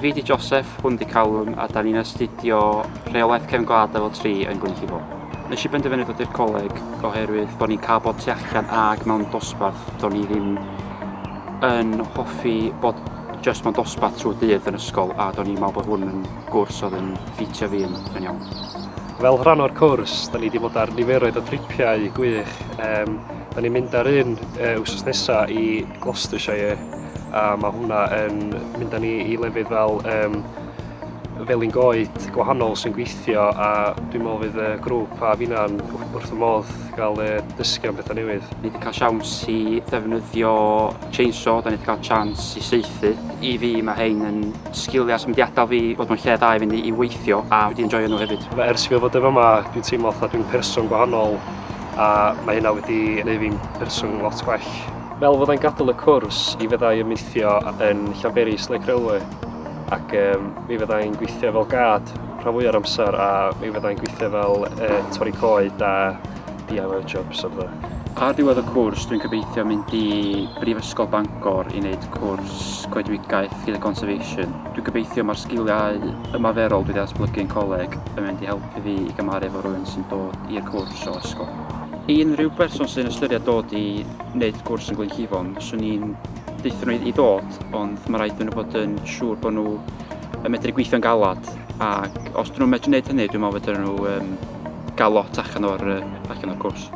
Fi 'di Joseph, hwn 'di Callum a 'da ni'n astudio Rheolaeth Cefn Gwlad Lefel 3 yn Glynllifon. Nes i benderfynu dod i'r coleg oherwydd bod ni'n cael bod tu allan ag mewn dosbarth. Do'n i ddim yn hoffi bod just mewn dosbarth trwy dydd yn ysgol a do'n i'n meddwl bod hwn yn gwrs oedd yn ffitio fi yn, yn iawn. Fel rhan o'r cwrs, da ni wedi bod ar niferoedd o dripiau gwych. Um, Da ni'n mynd ar un wsos nesa i Gloucestershire a mae hwnna yn mynd â ni i lefydd fel um, felin goed gwahanol sy'n gweithio a dwi'n meddwl fydd y grŵp a finna'n wrth y modd gael dysgu am bethau newydd. Ni wedi cael siawns i ddefnyddio chainsaw, da ni wedi cael chance i saethu. I fi mae hein yn sgiliau sy'n mynd i adael fi bod mewn lle da i fynd i weithio a wedi enjoyo nhw hefyd. Ers i fi fod efo yma, dwi'n teimlo fatha dwi'n person gwahanol a mae hynna wedi gwneud fi'n person lot gwell. Fel fyddai'n gadael y cwrs, mi fyddai yn gweithio yn Llanberis Lake Railway ac um, mi fyddai'n gweithio fel gad rhan fwy o'r amser a mi fyddai'n gweithio fel uh, torri coed a DIY jobs a bethau. Ar ddiwedd y cwrs, dwi'n gobeithio mynd i Brifysgol Bangor i wneud cwrs coedwigaeth gyda conservation. Dwi'n gobeithio mae'r sgiliau ymarferol dwi wedi datblygu yn coleg yn mynd i helpu fi i gymharu efo rhywun sy'n dod i'r cwrs o ysgol. I unrhyw berson sy'n ystyried dod i wneud cwrs yn Glynllifon, swn i'n deutha nhw i ddod, ond mae rhaid iddyn nhw fod yn siŵr bod nhw yn medru gweithio'n galad, ac os dyn nhw'n medru gwneud hynny, dwi'n meddwl fedrwn nhw um, gael lot allan o'r, allan o'r cwrs.